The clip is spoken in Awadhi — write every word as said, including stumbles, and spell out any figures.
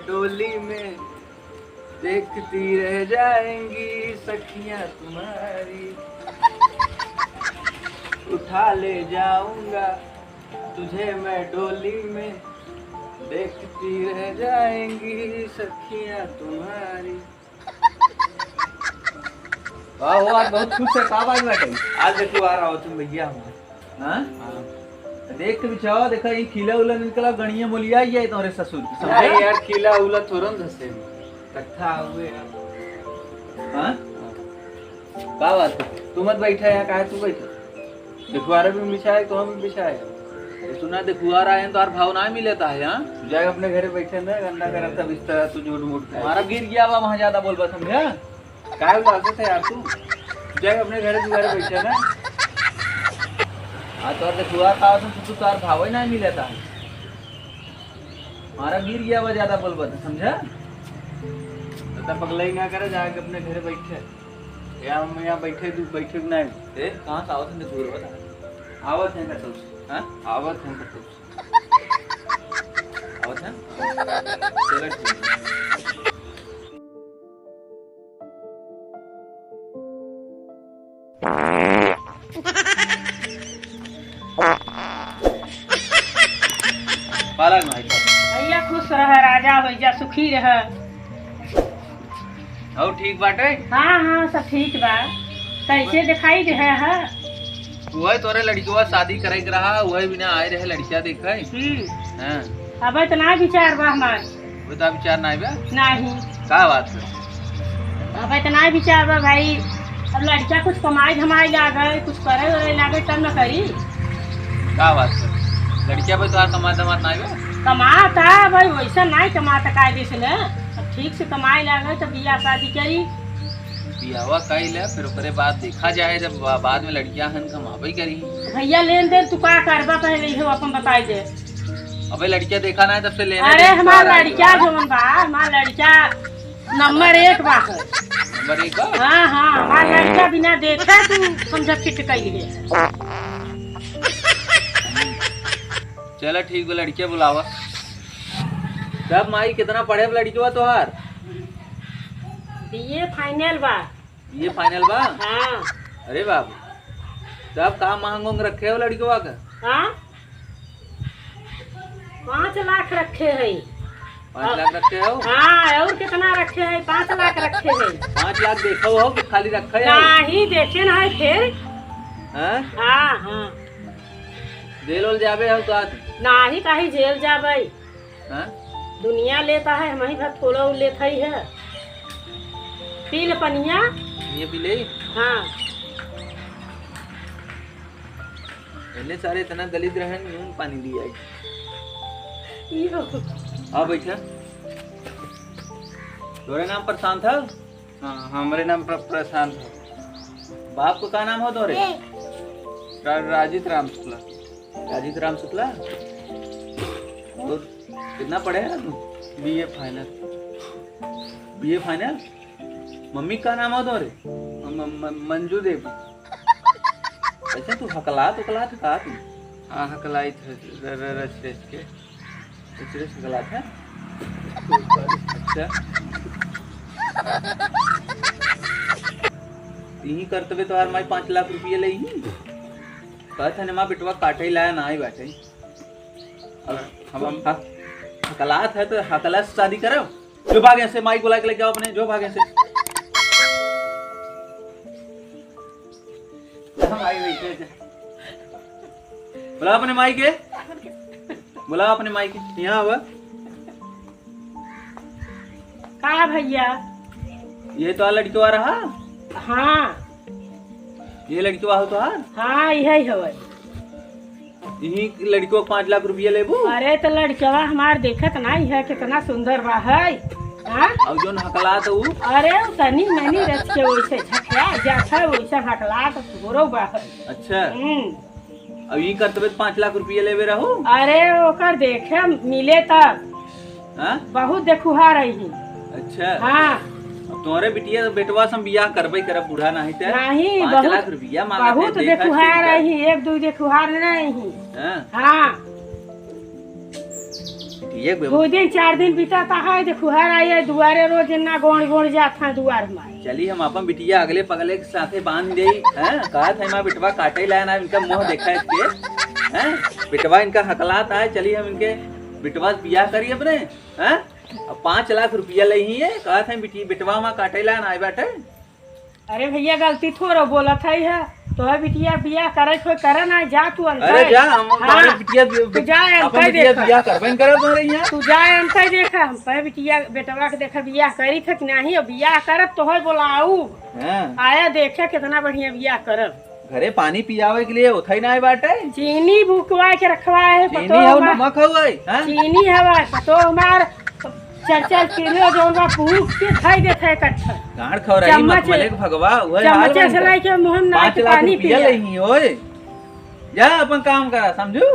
डोली में देखती रह जाएंगी सखियां तुम्हारी, उठा ले जाऊंगा तुझे मैं डोली में, देखती रह जाएंगी सखियां तुम्हारी। वाह, वाह, आज बहुत खुश है, का बात बाटे? आज देखो, आ रहा हो तुम भैया हमारे। हाँ? हाँ। देख के बिचावा, देखा, ये खीला उला निकला, गणिया मोलिया, ये तुम्हारे ससुर, समझा? नहीं यार, खीला उला थोरन धसे, इकट्ठा हुए। हाँ? का बात है? तू मत बैठा यहाँ, काहे तू बैठा? देखुआरा भी बिछाए, तो हम भी बिछाए। अरे सुना, देखुआरा आए तो यार भाव ना मिलता है, हाँ? जाए अपने घरे बैठे ना, गंदा करत था बिस्तर, तू झूठ मूठ खाए। हमारा गिर गया बा, वहाँ ज्यादा बोल बा, समझा? काहे उदासत है यार तू? जाए अपने घरे दुआरे बैठे ना। हाँ, तो देखुआरा का, तू, तू तार भाव ही ना मिलता है। हमारा गिर गया बा, ज्यादा बोल बा, समझा? तो पगलाई ना करे, जाके अपने घरे बैठे। या हम यहाँ बैठे, तू बैठे कि नहीं? ए, कहाँ से आवत है, दूर बता। आवत है कतौ से। हाँ? आवत है कतौ से। आवत है? चलो ठीक है। पालक भाई। भैया खुश रह, राजा होइ जा, सुखी रह। और ठीक बाटे? हाँ, हाँ, सब ठीक बा। कैसे दिखाई दे है? वही तोरे लड़कवा शादी करे के रहा, वही बिना आए रहे लड़किया देखे। हम्म। हाँ। अब इतना विचार बा हमार। वो तो विचार नहीं बा? नहीं। का बात है? अब इतना विचार बा भाई, अब लड़किया कुछ कमाए धमाए लागे, कुछ करे उरे लागे तब न करी। का बात है? लड़किया पे तो कमात धमात नहीं बा? कमात है भाई, वैसा नहीं कमात है कायदे से न। अब ठीक से कमाए लागे तो बियाह शादी करी। बियाहवा कई ले, फिर ओकरे बाद देखा जाए, जब बा-, बाद में लड़कियां हन कमाबे करी। भैया लेन देन तू का करबा पहले इहो अपन बताई दे। अबे लड़किया देखा ना है तब से लेना अरे देना हमार सारा है लड़किया बा। जवन बा, हमार लड़किया नंबर एक बा है। नंबर एक बा? हाँ, हाँ, हमार लड़किया बिना देखे तू समझ फिट कइले। चला ठीक बा, लड़किया बुलावा। तब माई कितना पढ़े बा लड़किया तोहार? बीए फाइनल बा। बीए फाइनल बा? हाँ। अरे बाबू, तब का मांग उंग रखे हो लड़कवा का? हाँ? पाँच लाख रखे है। पाँच लाख रखे हो? हाँ, और कितना रखे है? पाँच लाख रखे है। पाँच लाख देखो हो कि खाली रखे हो? नहीं, देखे ना है फिर। हाँ? हाँ, हाँ। जेल ओल जाबे हो तो आज? नहीं, कहीं जेल जाबे। हाँ? दुनिया लेता है, हम ही भर थोड़ा उ लेता ही है। पी ले पनिया। ये पी ले? हाँ। पहले सारे इतना दलित रहे, नून पानी दिया है। यो। आ बैठा। तोरे नाम प्रशांत है? हाँ, हमरे नाम प्र-, प्रशांत है। बाप को का नाम हो तोरे? रा-, राजित राम शुक्ला। राजित राम शुक्ला? और कितना पढ़े है तू? बीए फाइनल। बीए फाइनल? मम्मी का नाम हो तोरे? म-, म-, म-, मंजू देवी। अच्छा, तू हकलात उकलात का तू? हाँ, हकलाइत है, र-, र-, रच रच के। रच रच के हकलात है? अच्छा। यही करतबे तोहार माई पाँच लाख रुपये ले ही। कहत है, "माँ, बेटवा काटे लाया ना आई बाटे।" अब हम, हम हक-, हकलात है तो हकला से शादी करब। जो भागे से माई को लाके लेके आओ अपने, जो भागे से। हम आई बैठे थे। बुलाओ अपने माई के, बुलाओ अपने माई के, यहाँ आवा। का भैया? ये तो लड़कवा रहा? हाँ। ये लड़कवा हो तोहार? हाँ, यही हवे। यही लड़कवा के पाँच लाख रुपया लेबू? अरे, तो लड़कवा हमार देखत नाई है, कितना सुंदर बा है। हाँ? और जोन हकलात उ? अरे, उ तनी मनी रच के वैसे झकला जात है, वैसे हकलात थोड़ो बा है। अच्छा। हम्म। अब ई करतबे त पाँच लाख रुपया लेबे रहू? अरे, ओकर देखे मिले तब। हाँ? बहुत देखुहा रही। अच्छा। हाँ। अब तोहरे बिटिया, बेटवा से हम बियाह करबे करब, बूढ़ा नहीं ते। नहीं, पाँच बहुत, लाख रुपया मांगत बहुत है, देखा देखुहा ठीक है। रही, एक दो देखुहा नहीं। हाँ। हाँ। बिटिया के दो दिन चार दिन बीतत है, देखो हर आई है दुआरे, रोज ना गोड़ गोड़ जात है दुआर में। चली हम अपन बिटिया अगले पगले के साथे बांध देई, हैं? कहत है माँ बेटवा काटे लायन आए, इनका मुँह देखा इसके, हैं? बेटवा इनका हकलात आए, चली हम इनके बेटवा से बियाह करी अपने, हैं? अब पाँच लाख रुपया लइही है, कहत है बिटिया बेटवा माँ काटे लायन आए बाटे। अरे भैया, गलती थोड़ो बोलत है, है। तोहे बिटिया बियाह करे कोई करे ना, जा तू अनपढ़। अरे जा, हम हाँ, तोहरे बिटिया बि-, तू जा, हम अपन कह बिटिया देखा। बियाह करबे न करब तोहरे यहाँ। तू जा, हम कह देखा, हम कहे बिटिया बेटवा के देखा बियाह करी था कि नहीं, अब बियाह करब तोहे बोलाऊ। हाँ। आया देखे कितना बढ़िया बियाह करब। घरे पानी पियावे के लिए ओथई ना बाटे। चीनी बुकवा के रखवा है, चीनी पतो हौ, हमार नमक हौ, हैं? चीनी हवा, पतो हमार चार चार किलो जौन बा, फूंक के खाई देत है इकट्ठा। गांड खौराई चम्मच, मखमले के भगवा, उहे हाल चम्मच बन से गया। लाई के मुंह में पाँच लाख पानी रुपया पिया। लइही ओए। जा अपन काम करा, समझू?